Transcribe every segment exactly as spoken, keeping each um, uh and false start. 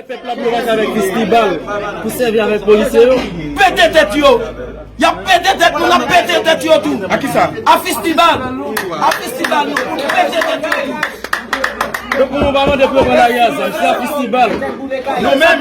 Pèp la ap pase avèk fistibal pou sèvi avèk polisye yo. Pete tèt yo. Y ap pete tèt nou, n ap pete tèt yo tou. A kisa? A fistibal. A fistibal nou, pou nou pete tèt yo tou. Donk nou pa mande pou yo pran lari a zam, se a fistibal. Nou menm,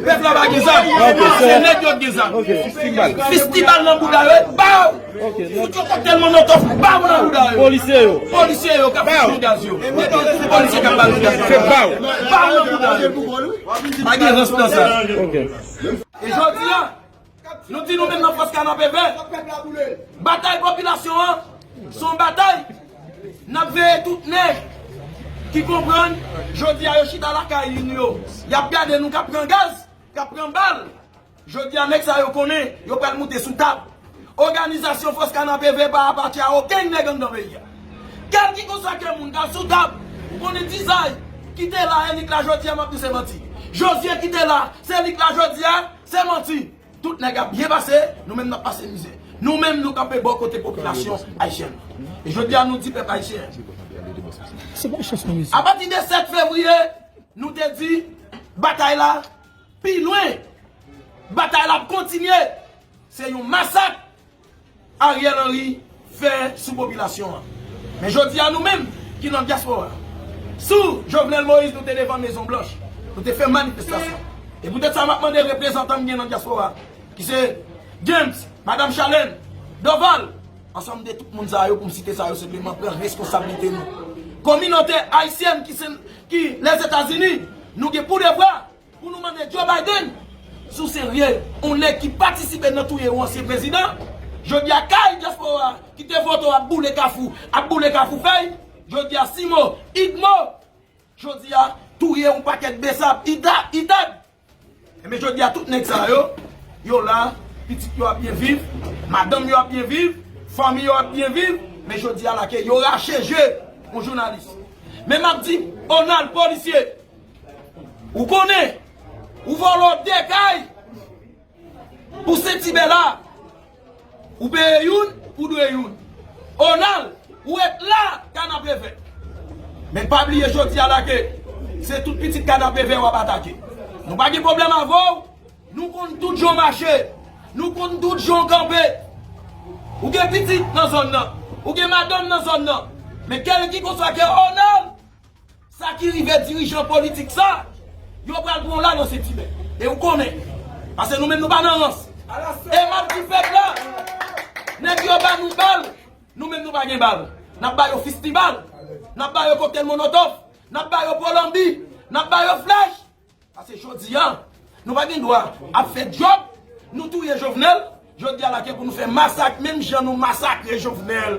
pèp la pa gen zam. Ok, se nèg yo ki gen zam. Ok, fistibal. Fistibal nan bouda yo, e baw! Ok, fout yo kòktèl molotòf, baw nan bouda yo. Polisye yo. Polisye yo k ap fout nou gaz yo. Polisye k ap ba nou gaz yo. Se baw. Baw nan bouda yo. Pa gen rans nan sa. Ok. E jodi a, nou di nou menm nan fòs Kanapevè, batay popilasyon an, se yon batay n ap veye tout nèg ki konprann, jodi a yo chita lakay yo, y ap gade nou k ap pran gaz, k ap pran bal. Jodi a, nèg sa yo konnen yo pral moute sou tab. Òganizasyon Fòs Kanapevè pa apatye a okenn nèg anndan peyi a. Kèlkeswa ke moun k ap sou tab, ou konnen Dizay ki te la, e li k la jodi a, m ap di se manti. Jozye ki te la, se li k la jodi a, se manti. Tout nèg ap byen pase, nou menm n ap pase mizè. Nou menm nou kanpe bò kote popilasyon ayisyèn. E jodi a nou di pèp ayisyen, apati de sèt fevriye, nou te di batay la pi lwen. Batay la ap kontinye. Se yon masak Ariel Henry fè sou popilasyon an. Men jodi a nou menm ki nan dyaspora, sou Jovenel Moïse nou te devan Mezon Blanch, nou te fè manifestasyon. E poutèt sa m ap mande reprezantan m gen nan dyaspora, ki se James, Madanm Charlene, Doval, ansanm de tout moun sa yo, pou m site sa yo senpleman, pran responsablite nou. Kominote ayisyèn ki se, ki Lèzetazini, nou gen pou devwa pou nou mande Joe Biden, si w serye, yon nèg ki patisipe nan touye yon ansyen prezidan, jodi a kay dyaspora ki te vote w ap boule Kafou, ap boule Kafou Fèy, jodi a Simo, Igmo, jodi a touye yon pakèt besap, Ita, Itad. Enben jodi a tout nèg sa yo, yo la, pitit yo ap byen viv, madanm yo ap byen viv, fanmi yo ap byen viv, men jodi a la ke yo rache je yon jounalis. Men m ap di, Onal, polisye, ou konnen, ou vòlò de kay pou Sentibè la, ou peye youn, ou dwe youn. Onal, ou ret la, Kanapevè. Men pa bliye jodi a la ke se tout pitit Kanapevè w ap atake. Nou pa gen pwoblèm avè w, nou konn tout jan w mache, nou konn tout jan w kanpe. Ou gen pitit nan zòn nan, ou gen madanm nan zòn nan. Men kèlkeswa ke Onal, sa ki rive dirijan politik sa, yo pral pran w la nan Sentibè. E ou konnen. Paske nou menm nou pa nan rans. E m ap di pèp la, nèg yo ba nou bal, nou menm nou pa gen bal. N ap ba yo fistibal, n ap ba yo koktèl molotòf, n ap ba yo polanbi, n ap ba yo flèch. Paske jodi a, nou pa gen dwa ap fè djòb, nou touye Jovenel, jodi a la ke pou nou fè masak, menm jan nou masakre Jovenel.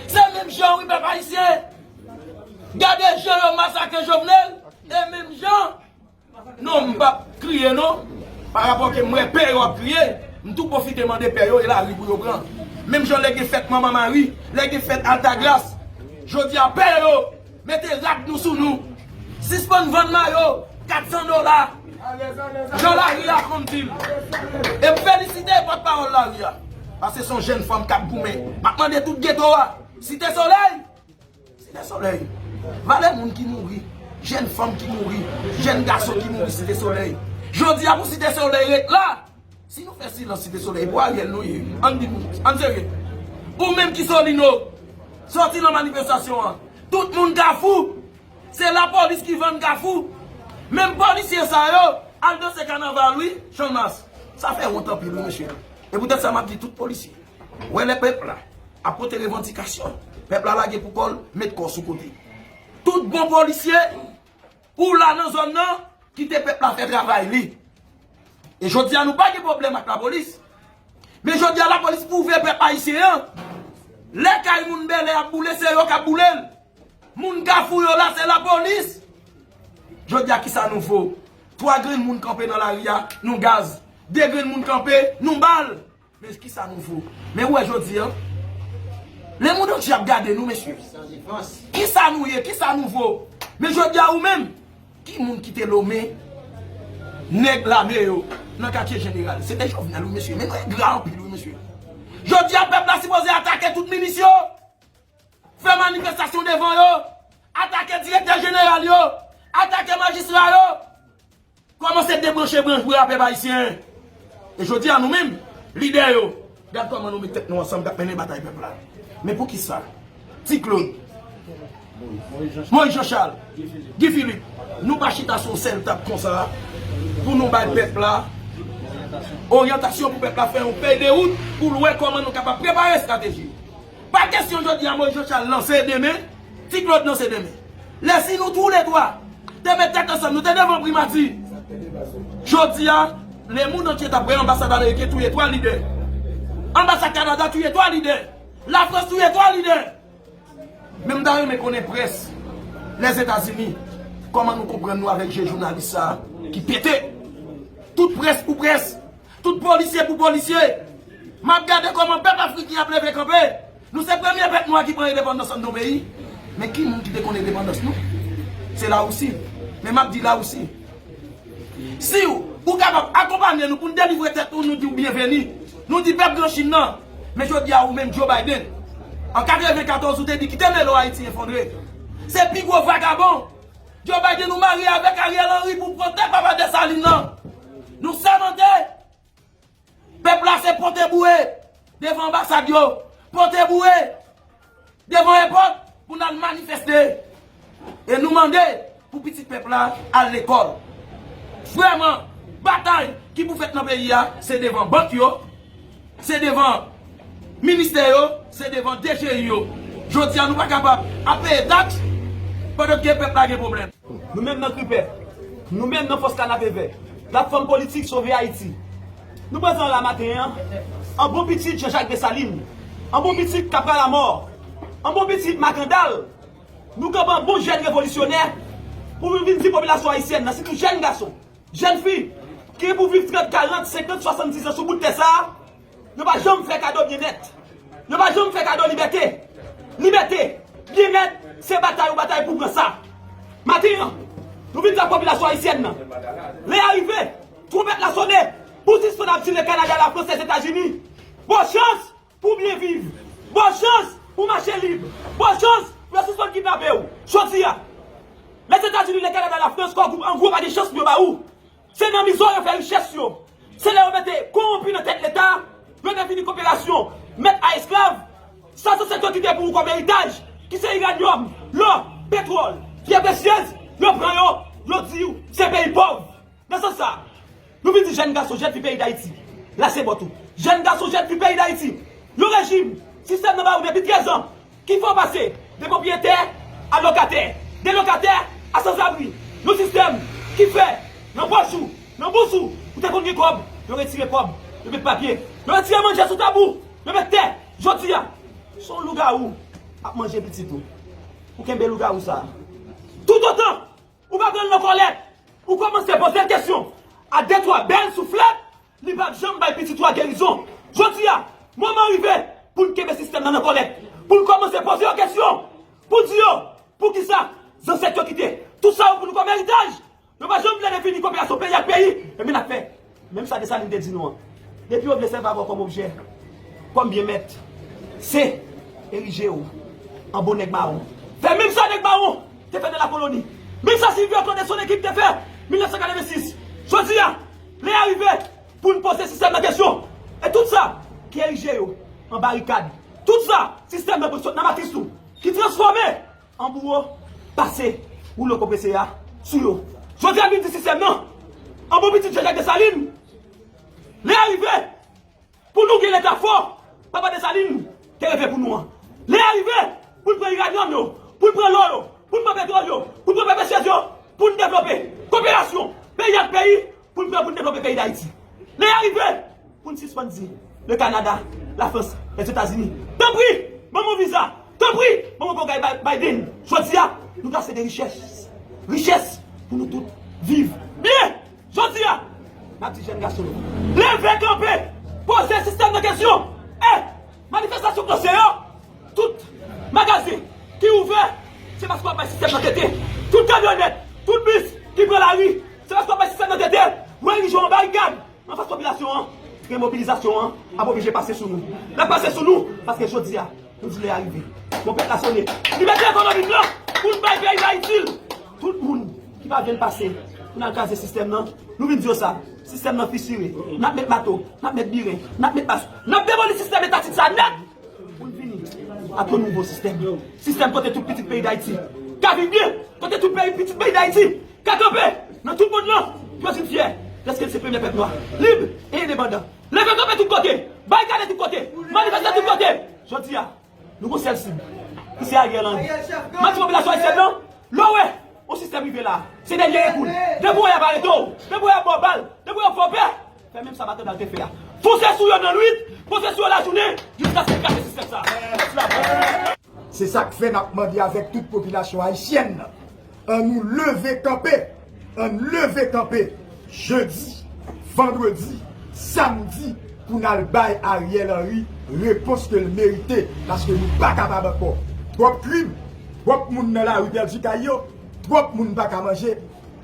Se menm jan wi, pèp ayisyen. Gade jan yo masakre Jovenel, e menm jan. Non, m p ap kriye non. Pa rapò ke m wè pè yo ap kriye, m tou pwofite mande pè yo e lari pou yo pran. Menm jan lè gen fèt Manman Mari, lè gen fèt Altagras, jodi a pè yo mete rad nou sou nou. Sispann vann mayo, kat san dola. Jan lari a konn di l. E m felisite pòtpawòl lari a. Paske se yon jèn fanm k ap goumen. M ap mande tout geto a, Site Solèy, Site Solèy. Valè moun ki mouri, jèn fanm ki mouri, jèn gason ki mouri Site Solèy. Jodi a pou Site Solèy ret la. Si nou fè silans Site Solèy, pou Ariel nou ye. Ann di nou, ann serye. Ou menm ki Solino, sòti nan manifestasyon an. Tout moun Kafou, se lapolis ki vann Kafou. Menm polisye sa yo, al danse kanaval wi, Chanmas. Sa fè wont anpil wi, mesye. E poutèt sa m ap di tout polisye, wè lè pèp la ap pote revandikasyon, pèp la lage pou kò l, met kò sou kote. Tout bon polisye, ou la nan zòn nan, kite pèp la fè travay li. E jodi a nou pa gen pwoblèm ak lapolis. Men jodi a lapolis pwouve pèp ayisyen an, lè kay moun bèlè ap boule, se yo k ap boule l. Moun Kafou yo la, se lapolis. Jodi a kisa nou vo? Twa grenn moun kanpe nan lari a, nou gaz. De grenn moun kanpe, nou bal. Men kisa nou vo? Men ou wè jodi a, lemonn antye ap gade nou, mesye. Kisa nou ye? Kisa nou vo? Men jodi a ou menm, ki moun ki te lonmen nèg lame yo nan katye jeneral? Se te Jovenel wi, mesye. Men nou engra anpil wi, mesye. Jodi a pèp la sipoze atake tout minis yo. Fè manifestasyon devan yo. Atake direktè jeneral yo. Atake majistra yo. Yo se debranche branch bra pèp ayisyen. E jodi a nou menm, lidè yo, gad kòman nou met tèt nou ansanm k ap mennen batay pèp la. Men poukisa? Ti Claude, Moïse Jean Charles, Guy Philippe, nou pa chita sou yon sèl tab konsa pou nou bay pèp la oryantasyon, pou pèp la fè yon fèy de wout pou l wè kòman nou kapab prepare estrateji. Pa kesyon jodi a Moïse Jean Charles lanse demen, Ti Claude lanse demen. Lè si nou toulètwa te met tèt ansanm, nou te devan primati. Jodi a, lemonn antye t ap wè anbasad ameriken touye twa lidè. Anbasad Kanada touye twa lidè. Lafrans touye twa lidè. Men m ta renmen konnen près Lèzetazini, kòman nou konprann nou avèk je jounalis sa a ki pete? Tout près pou près, tout polisye pou polisye. M ap gade kòman pèp afriken ap leve kanpe. Nou se premye pèp nwa ki pran endepandans anndan yon peyi. Men ki moun ki te konn endepandans nou? Se Lawousi. Men m ap di Lawousi, si w, ou kapab akonpanye nou pou n delivre tèt nou, nou di w byenveni. Nou di pèp Gran Chin nan, men jodi a ou menm Joe Biden, an katrevenkatòz ou te di kite melo Ayiti efondre. Se pi gwo vagabon. Joe Biden ou marye avèk Ariel Henry pou pran tè papa Desalin nan. Nou sèmante. Pèp la se pote boure devan anbasad yo, pote boure devan èpòt pou n al manifeste. E nou mande pou pitit pèp la al lekòl. Vrèman, batay ki pou fèt nan peyi a, se devan bank yo, se devan ministè yo, se devan D G I yo. Jodi a, nou pa kapab ap peye taks pandan ke pèp la gen pwoblèm. Nou menm nan Kripè, nou menm nan Fòs Kanapevè, Platfòm Politik Sove Ayiti, nou prezan la maten an, an bon pitit Jean Jacques Dessalines, an bon pitit Kapra Lamò, an bon pitit Makandal, nou kanpe an bon jèn revolisyonè pou nou vin di popilasyon ayisyèn nan, sitou jèn gason, jèn fi, ki gen pou viv trant, karant, senkant, swasanndizan sou bout tè sa a, yo pa janm fè kado byennèt. Yo pa janm fè kado libète. Libète, byennèt, se batay ou batay pou pran sa. Maten an, nou vin di ak popilasyon ayisyèn nan, lè a rive, twonpèt la sone, pou sispann ap di le Canada, la France, Lèzetazini, bon chans pou w byen viv, bon chans pou w mache lib, bon chans pou yo sispann kidnape w. Jodi a, Lèzetazini, le Canada, la France, kò gwoup an gwo pa gen chans pou yo ba ou. Se nan mizo yo fè richès yo. Se la yo mete kowonpi nan tèt Leta, yo devini koperasyon mèt a esklav. Sa zansèt yo kite pou ou kòm eritaj, ki se iranyòm, lò, petwòl, pyè presyez, yo pran yo, yo di w se peyi pòv. Nan sans sa, nou vin di jèn gason, jèn fi peyi Dayiti, la se bòt ou. Jèn gason, jèn fi peyi Dayiti, yon rejim, sistèm nan ba ou depi trèz an, ki fè w pase de pwopriyetè a lokatè, de lokatè a sanzabri. Yon sistèm ki fè, nan pòch ou, nan bous ou, ou te konn gen kòb, yo retire kòb, yo met papye, yo retire manje sou tab ou, yo met tè. Jodi a, se yon lougawou ap manje pitit ou. Ou kenbe lougawou sa a. Toutotan ou pa pran l nan kòlèt, ou kòmanse poze l kesyon a de twa bèl souflèt, li p ap janm bay pitit ou a gerizon. Jodi a, moman rive pou n kenbe sistèm nan nan kòlèt, pou n kòmanse poze yo kesyon, pou di yo poukisa zansèt yo kite tout sa yo pou nou kòm eritaj. Yo pa janm vle defini koperasyon peyi ak peyi, ebyen n ap fè menm sa Desalin te di nou an. Depi yo vle sèvi avè w kòm objè, kòm byen mèt, se erije w an bon nèg mawon. Fè menm sa nèg mawon te fè nan lakoloni. Menm sa Silvio Claude e son ekip te fè mil nèf san katrevensis. Jodi a, lè a rive pou n poze sistèm nan kesyon. E tout sa ki erije yo an barikad, tout sa sistèm nan sot nan matris ou, ki transfòme an bouwo, pase woulo konprese a sou yo. Jodi a, nou di sistèm nan, an bon pitit Jean Jacques Dessalines, lè a rive pou nou gen Leta fò papa Desalin te reve pou nou an. Lè a rive pou n pran iranyòm yo, pou n pran lò yo, pou n pran petwòl yo, pou n pran pèpesyèz yo, pou n devlope koperasyon peyi ak peyi, pou n pran pou n devlope peyi Dayiti. Lè a rive pou n sispann di le Kanada, la Frans, Lèzetazini, tanpri, ban m yon viza, tanpri, ban m yon bagay Bi- Biden. Jodi a, nou trase de richès. Richès pou nou tout viv byen. Jodi a, n ap di jèn gason yo, leve kanpe, poze sistèm nan kesyon. E manifestasyon k lanse yo, tout magazen ki ouvè, se paske w ap bay sistèm nan tete. Tout kamyonèt, tout bis ki pran lari, se paske w ap bay sistèm nan tete. Ou erije yon barikad anfas popilasyon an, men mobilizasyon an ap oblije pase sou nou. L ap pase sou nou, paske jodi a, nou di lè a rive. Twonpèt la sone. Libète ekonomik lan pou n bay peyi Dayiti l. Tout moun ki pa vle l pase, Pou n al kraze sistèm nan, nou vin di yo sa. Sistèm nan fisire. N ap met mato, n ap met biren, n ap met bas. N ap demoli sistèm etatik sa nèt. Pou n vini ak yon nouvo sistèm. Sistèm kote tout pitit peyi Dayiti ka viv byen, kote tout peyi, pitit peyi Dayiti ka kanpe nan tout mond lan pou yo di n fyè dèske n se premye pèp nwa, lib e endepandan. Leve kanpe tout kote, barikade tout kote, manifeste tout kote. Jodi a, nou gon sèl sib, ki se Ariel Henry. M ap di popilasyon ayisyèn nan, lè w wè yon sistèm rive la, se dènye rekou l. Depi w wè y ap arete w, depi w wè y ap ba w bal, depi w wè y ap fè w pè, fè menm sa Matandal te fè a. Fonse sou yo nan nwit, fonse sou yo lajounen, jiskaske n kraze sistèm sa a. Mèsi la. Se sa k fè n ap mande avèk tout popilasyon ayisyèn nan, ann nou leve kanpe, ann leve kanpe jedi, vandredi, samdi pou n al bay Ariel Henry repons ke l merite, paske nou pa kapab ankò. Twòp krim, twòp moun nan lari pèdi kay yo, twòp moun pa ka manje,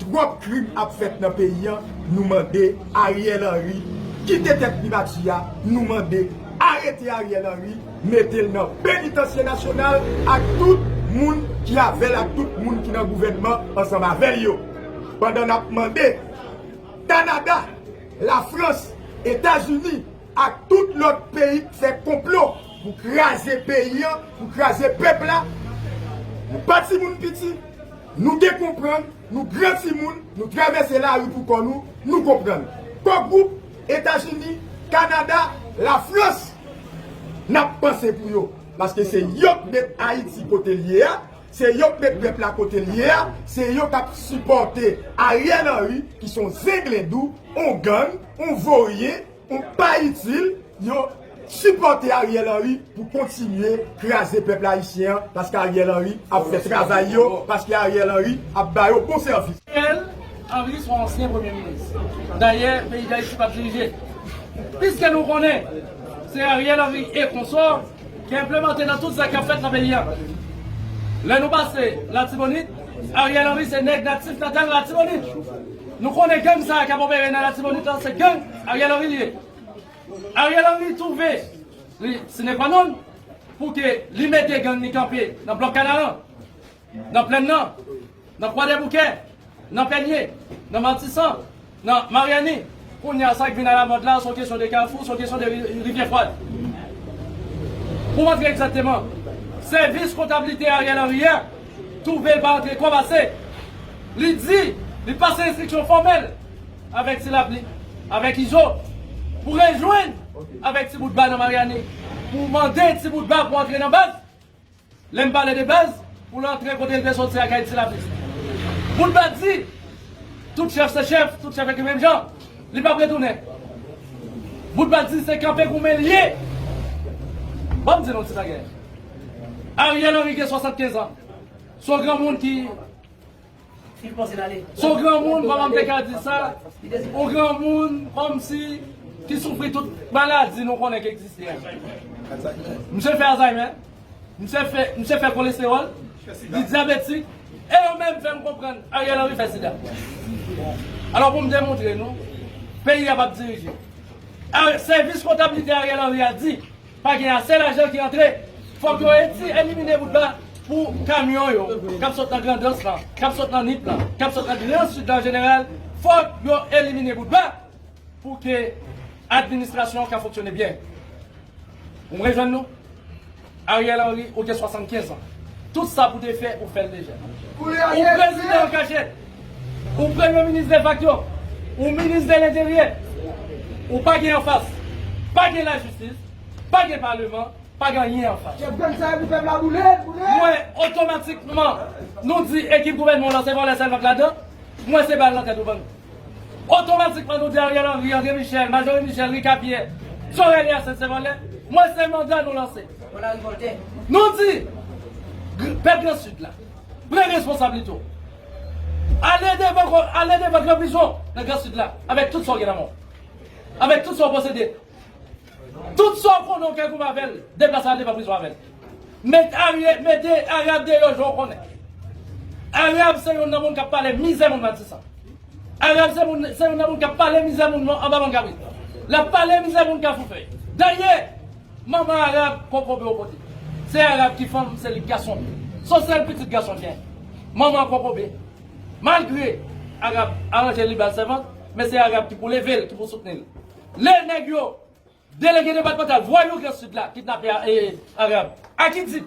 twòp krim ap fèt nan peyi a. Nou mande Ariel Henry kite tèt primati a, nou mande arete Ariel Henry, mete l nan penitansye nasyonal ak tout moun ki avè l, ak tout moun ki nan gouvènman ansanm avè l yo. Pandan n ap mande Kanada, Lafrans, Etazini ak tout lòt peyi k fè konplo pou kraze peyi a, pou kraze pèp la, nou pa timoun piti, nou gen konprann, nou gran timoun, nou travèse lari pou kò nou, nou konprann. Kò gwoup, Etazini, Kanada, Lafrans, n ap panse pou yo. Paske se yo k met Ayiti kote l ye a, se yo k met pèp la kote l ye a, se yo k ap sipòte Ariel Henry, ki se yon zenglendou, yon gang, yon voryen, yon pa itil, yo sipòte Ariel Henry pou kontinye kraze pèp ayisyen an, paske Ariel Henry ap fè travay yo, paske Ariel Henry ap ba yo bon sèvis. Ariel Henry se yon ansyen premye minis. Dayè, peyi Dayiti p ap dirije. Piske nou konnen, se Ariel Henry e konsò ki enplimante nan tout zak k ap fèt nan peyi a. Lè nou pase Latibonit, Ariel Henry se nèg natif natal Latibonit. Nou konnen gang sa a k ap opere nan Latibonit lan, se gang Ariel Henry li ye. Ariel Henry twouve li sine kwa non pou ke li mete gang li kanpe nan Blòk Kanaran, nan Plèn nan, nan Kwadèboukè, nan Pènye, nan Matisan, nan Maryani. Kounye a, sa k vin alamòd la, se yon kesyon de Kafou, se yon kesyon de ri-, Rivyè Fwad. Pou m antre egzakteman, sèvis kontablite Ariel Henry a twouve l pa antre kòb ase. Li di, li pase enstriksyon fòmèl avèk Ti Lapli, avèk Izo, pou rejwenn avèk Ti Bout Ba nan Maryani, pou mande Ti Bout Ba pou antre nan baz. Lè m pale de baz, pou l antre kote l te soti ak Ayiti Laplis. Bout Ba di, tout chèf se chèf, tout chèf ekri menm jan, li p ap retounen. Bout Ba di se kanpe goumen l ye. Ban m di nou ti bagay. Ariel Henry gen swasannkenz an. Se yon granmoun ki Se yon granmoun, kòman m te ka di sa? Yon granmoun kòmsi ki soufri tout maladi nou konnen ki egziste a. Misye fè Alzheimer, misye fè, misye fè kolestewòl, li dyabetik, e yo menm fè m konprann Ariel Henry fè sida. Alò pou m demontre nou, peyi a p ap dirije. A, sèvis kontablite Ariel Henry a di, pa gen ase lajan ki antre. Fòk yo eti-, elimine Bout Ba pou kamyon yo, k ap sot nan Grandans lan, k ap sot nan Nip lan, k ap sot nan Gran Sid lan an jeneral. Fòk yo elimine Bout Ba pou ke administrasyon an ka fonksyone byen. Ou rejwenn nou? Ariel Henry, ou gen swasannkenz an. Tout sa pou te fè, ou fè l deja. Ou prezidan an kachèt. Ou premye minis defakto. Ou minis de lenteryè. Ou pa gen anfas. Pa gen lajistis. Pa gen paleman. Pa gen anyen anfas. Chèf gang sa yo pou pèp la boule, boule. Mwen, otomatikman, nou di ekip gouvènman w lan se vòlè sèlman k ladan. Mwen, se bal nan tèt ou ban nou. Otomatikman, nou di Ariel Henry, André Michel, Majorie Michel, Ricapierre, Sorel Hyacinthe se vòlè. Mwen, se manda nou lanse. Nou di, gr-, pèp Gran Sid la, pran responsablite w. Ale devan, ale devan gran prizon nan Gran Sid la, avèk tout sa w gen nan men w. Avèk tout sa w posede. Tout sa w konnen w ka goumen avè l, deplase al devan prizon avè l. Met Arab, mete Arab deyò jan w konnen. Arab se youn nan moun k ap pale mizè moun Matisan. Arab se moun, se youn nan moun k ap pale mizè moun anba bann kabrit. L ap pale mizè moun Kafou Fèy. Dayè, manman Arab kokobe w pote. Se Arab ki fanm, se li k gason. Se yon sèl pitit gason l gen. Manman kokobe. Malgre Arab aranje li ba l sèvant, men se Arab ki pou leve l, ki pou soutni l. Lè nèg yo, delege depatmantal, vwayou Gran Sid la, kidnape a, e, Arab. A ki tit?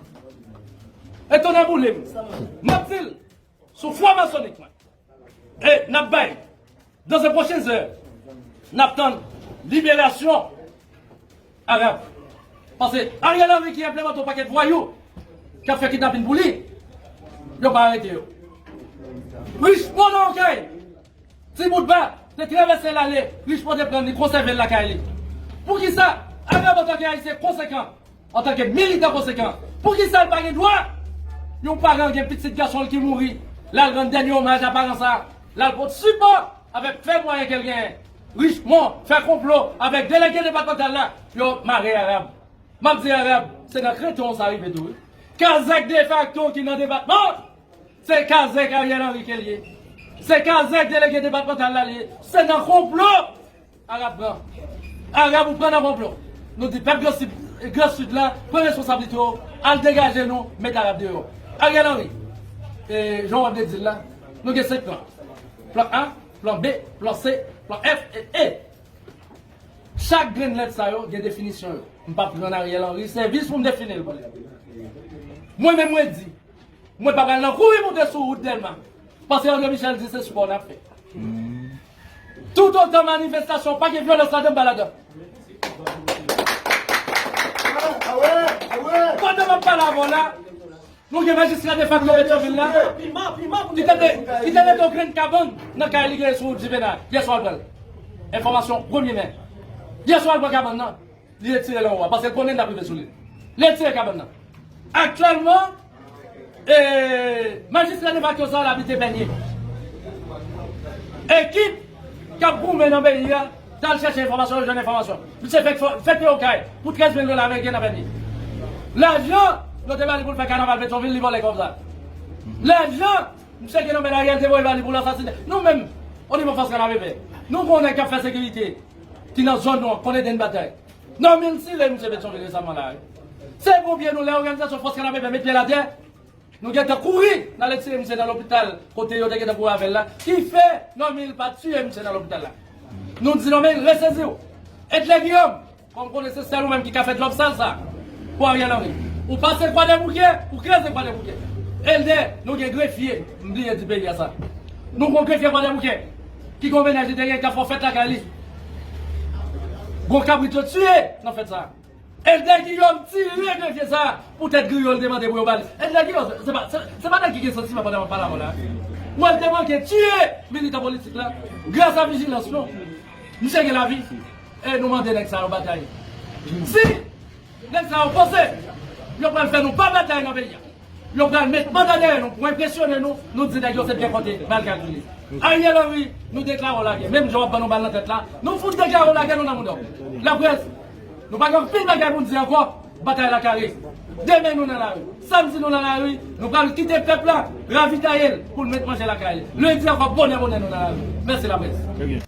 Etone boule m. M ap di l, sou fwa masonik mwen. E n ap bay, dans les prochaines heures, n ap tann liberasyon Arab. Paske Ariel Henry ki enplimante yon pakèt vwayou k ap fè kidnapin pou li, yo pa arete yo. Richmond nan Okay, ti bout ba, te travèse l ale, Richmond te pran li, konsève l lakay li. Poukisa Arab antanke Ayisyen konsekan, antanke militan konsekan, poukisa l pa gen dwa yon paran gen pitit gason l ki mouri, l al rann dènye omaj a paran sa, l al pot sipò avèk fèb mwayen ke l genyen. Richmond fè konplo avèk delege depatmantal la, yo mare Arab. M ap di Arab, se nan Kreton sa rive tou, wi. Kazèk defakto ki nan depatman, se kazèk Ariel Henry ke l ye. Se kazèk delege depatmantal la l ye. Se nan konplo Arab pran. Arab ou pran nan konplo. Nou di pèp Gran Sid, Gran Sid la, pran responsablite w, al degaje nou, met Arab deyò. Ariel Henry, e, jan w ap de di l la, nou gen senk plan. Plan A, plan B, plan C, plan F e E. Chak grenn lèt sa yo gen definisyon yo. M p ap rann Ariel Henry sèvis pou m defini l pou li. Mwen menm mwen di, mwen pa pral nan kouri moute sou wout Dèlma. Paske André Michel di se sipò n ap fè. Toutotan manifestasyon pa gen vyolans ladan, m pa ladan. Pandan m ap pale avè w la, nou gen majistra defakto Petyonvil la, ki te, ki te mete yon grenn kabann nan kay li genyen sou wout Juvenal. Yèswa l pran l. Enfòmasyon premye men. Yèswa l pran kabann nan. Li retire l anwo a, paske l konnen n t ap rive sou li. Li retire kabann nan. Aktyèlman, e, majistra defakto sa a l abite Pènye. Ekip k ap goumen nan peyi a, t al chèche enfòmasyon, yo jwenn enfòmasyon. Misye fèk fè, fèk fè yon kay pou trèz mil dola ameriken nan Pènye. Lajan yo te ba li pou l fè kanaval Petyonvil, li vòlè kòb sa. Lajan misye gen nan men Ariel te voye ba li pou l asasinen. Nou menm, o nivo fòs Kanapevè, nou gen yon nèg k ap fè sekirite ki nan zòn nou an, konnen den batay. Nan mil tire misye Petyonvil resaman la, wi. Se ponpye nou, lè òganizasyon fòs Kanapevè met pye l atè, nou gentan kouri, n ale tire misye nan lopital kote yo te gentan kouri avè l la, ki fè Normil pa tiye misye nan lopital la. Nou di Normil, resezi w. Edlè Guillaume, kòm konnen se sèl ou menm ki ka fè djòb sal sa pou Ariel Henry. Ou pase Kwadèboukè, ou kraze Kwadèboukè. Edlè, nou gen grefye, m bliye di peyi a sa. Nou gen grefye Kwadèboukè, ki gen yon mennaj li te gen k ap fè yon fèt lakay li. Gon kabrit yo tiye nan fèt sa. Edlè Guillaume tire grefye sa poutèt griyo l te mande pou yo ba li. Edlè Guillaume, se, se pa, se, se pa nèg ki gen santiman pandan m ap pale avè w la. Mwen te manke tiye militan politik la gras a vijilans nou. Misye gen lavi. E nou mande nèg sa yo batay. Si nèg sa yo panse yo pral fè nou pa batay nan peyi a, yo pral met manda dèyè nou pou enpresyone nou, nou di nèg yo se byen konte, mal kalkile. Ariel Henry, nou deklare w lagè. Menm jan w ap ban nou bal nan tèt la, nou fout deklare w lagè, nou nan mouda w. Laprès, nou pa gen anpil bagay pou n di ankò, batay la kare. Demen nou nan lari. Samdi nou nan lari, nou pral kite pèp la ravitaye l pou l met manje lakay li. Lendi ankò, bonè bonè nou nan lari. Mèsi laprès.